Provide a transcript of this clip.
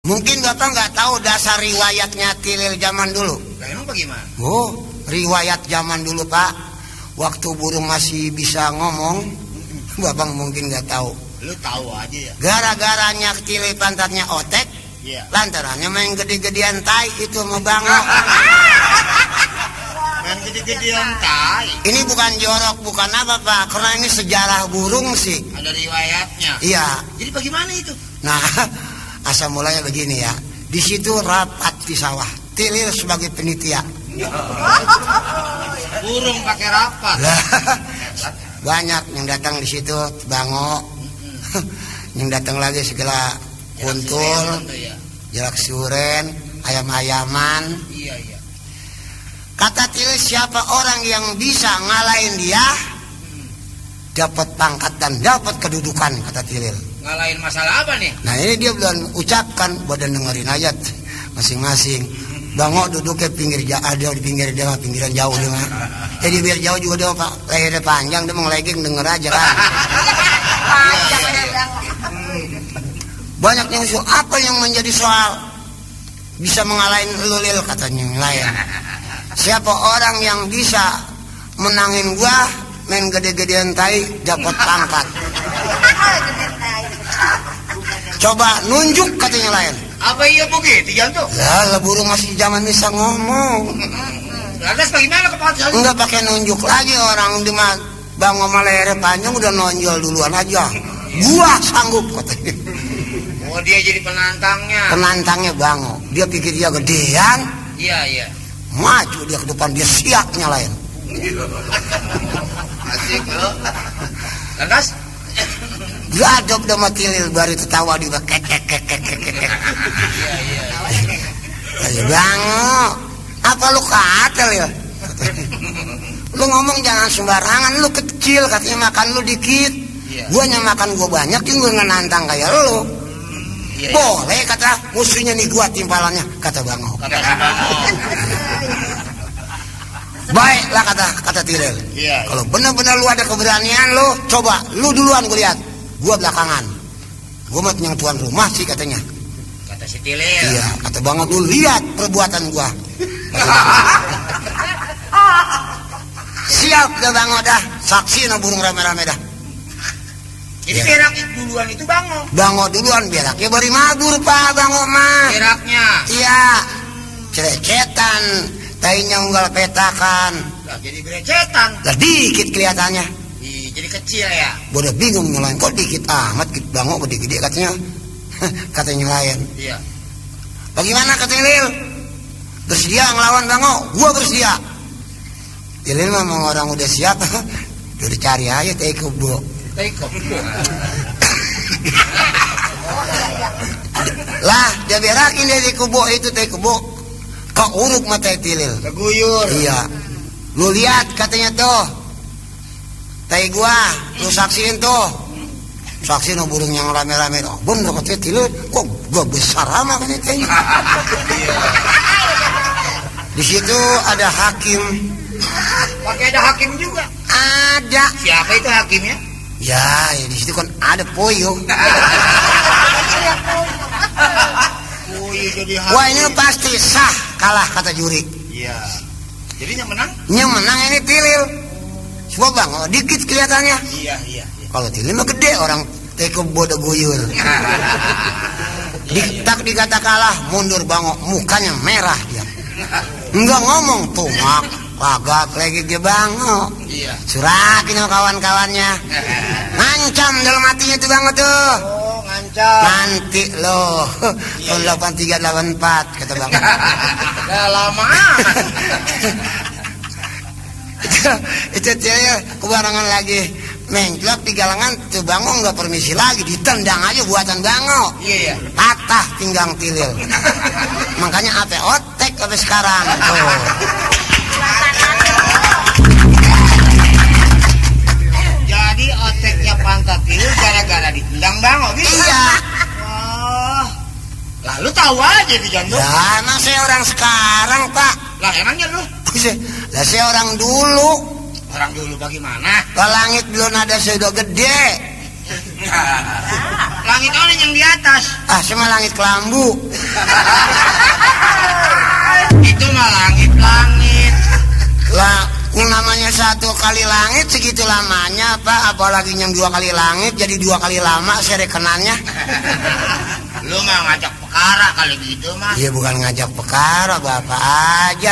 Mungkin Bapak nggak tahu dasar riwayatnya Tilil zaman dulu. Lah emang bagaimana? Oh, riwayat zaman dulu Pak. Waktu burung masih bisa ngomong, Bapak mungkin nggak tahu. Lu tahu aja ya. Gara-garanya Tilil pantatnya otek, Iya. lantarannya main gede-gedean tai itu sama Bango. Main gede-gedean tai. Ini bukan jorok, bukan apa Pak, karena ini sejarah burung sih. Ada riwayatnya. Iya. Jadi bagaimana itu? Nah, asal mulanya begini ya. Di situ rapat di sawah. Tilil sebagai penitia. Burung pakai rapat. Lah, banyak yang datang di situ, Bango. Yang datang lagi segala kuntul, jelak suren, ayam-ayaman. Iya, iya. Kata Tilil, siapa orang yang bisa ngalahin dia, dapat pangkat dan dapat kedudukan, kata Tilil. Ngalahin masalah apa nih? Nah ini dia belum ucapkan, badan dengerin aja masing-masing. Bango duduknya pinggir ada di pinggir dia, pinggiran jauh dia mah. Jadi biar jauh juga dia Pak, lehernya panjang, dia mau ngelegeng denger aja kan. Banyak yang usul, apa yang menjadi soal bisa mengalahin lu Lil, katanya yang lain. Siapa orang yang bisa menangin gua main gede-gedean tai dapat pangkat. Coba nunjuk, katanya lain. Apa iya begitu Janto? Lah burung masih zaman bisa ngomong. Lantas bagaimana kepastian? Enggak pakai nunjuk lagi, orang di Bango lehernya panjang udah nonjol duluan aja. Gua sanggup, katanya. Oh, dia jadi penantangnya. Penantangnya Bango. Dia pikir dia gedean. Iya, iya. Maju dia ke depan, dia siap nyalain. Asik lo. Lantas? Gadok sama Tilil baru tertawa di kek. Iya, iya. Ayo Bango, apa lu katel ya? Lu ngomong jangan sembarangan, lu kecil, katanya makan lu dikit. Iya. Guanya makan gua banyak, tinggal nantang kayak lu. Iya, Boleh, kata musuhnya nih gua timpalannya, kata Bango. kata si Bango. Baiklah, kata Tilil. Iya. Kalau benar-benar lu ada keberanian, lu coba, lu duluan gua lihat. Gua belakangan. Gua mah yang tuan rumah sih, katanya. Kata si Tilil. Iya, kata Bango, lu lihat perbuatan gua. Siap dah Bango dah, saksi na burung rame-rame dah. Jadi Iya. berak duluan itu Bango. Bango duluan, beraknya bari mabur Pak Bango mah. Beraknya. Iya, cerecetan, tainya unggal petakan. Lah jadi gerecetan. Lah dikit kelihatannya. Jadi kecil ya. Gua udah bingung nyalain, kok dikit amat, gitu Bango gede-gede katanya. Katanya lain. Iya. Bagaimana, katanya Lil? Bersedia ngelawan Bango? Gua bersedia. Lil memang orang udah siap. Udah cari aja teh kebo. Teko. Lah, dia berakin dia di kebo itu teh kebo. Kok uruk mata Tilil. Keguyur. Iya. Lu lihat, katanya tuh. Tai gua, lu saksiin tuh. Saksiin burung yang rame-rame tuh. Bener katanya Tilil, kok gak besar amat kan itu. Di situ ada hakim. Pakai ada hakim juga. Ada. Siapa itu hakimnya? Ya, di situ kan ada Poyo. Oh iya, jadi hakim. Wah, ini pasti sah, kalah kata juri. Iya. Jadi yang menang? Yang menang ini Tilil. Coba Bang, dikit kelihatannya. Iya, iya. Kalau Tilil mah gede, orang teko bodoh guyur. Tak dikata kalah, mundur Bango, mukanya merah dia. Enggak ngomong tuh, mak. Kagak lagi dia Bango. Iya. Surakin sama kawan-kawannya. Ngancam dalam hatinya tuh Bango tuh. Oh, ngancam. Nanti loh, tahun 83 84 kata Bango. Udah lama. Itu dia kebarangan lagi menclok di galangan tuh Bango nggak permisi lagi, ditendang aja buatan Bango. Iya, iya. Patah pinggang Tilil. Makanya apa otek sampai sekarang tuh. Jadi oteknya pantat Tilil gara-gara ditendang Bango gitu. Iya. Oh. Lalu tahu aja di jantung. Ya emang saya orang sekarang Pak. Lah emangnya lu? Lah saya orang dulu. Orang dulu bagaimana? Ke langit belum ada saya udah gede. Langit orang yang di atas. Ah, sama langit kelambu. Itu mah langit. Lah, yang namanya satu kali langit segitu lamanya, Pak. Apalagi yang 2 kali langit jadi 2 kali lama serekenannya. Lu mah ngajak perkara kali gitu mah. Iya, bukan ngajak perkara, Bapak aja.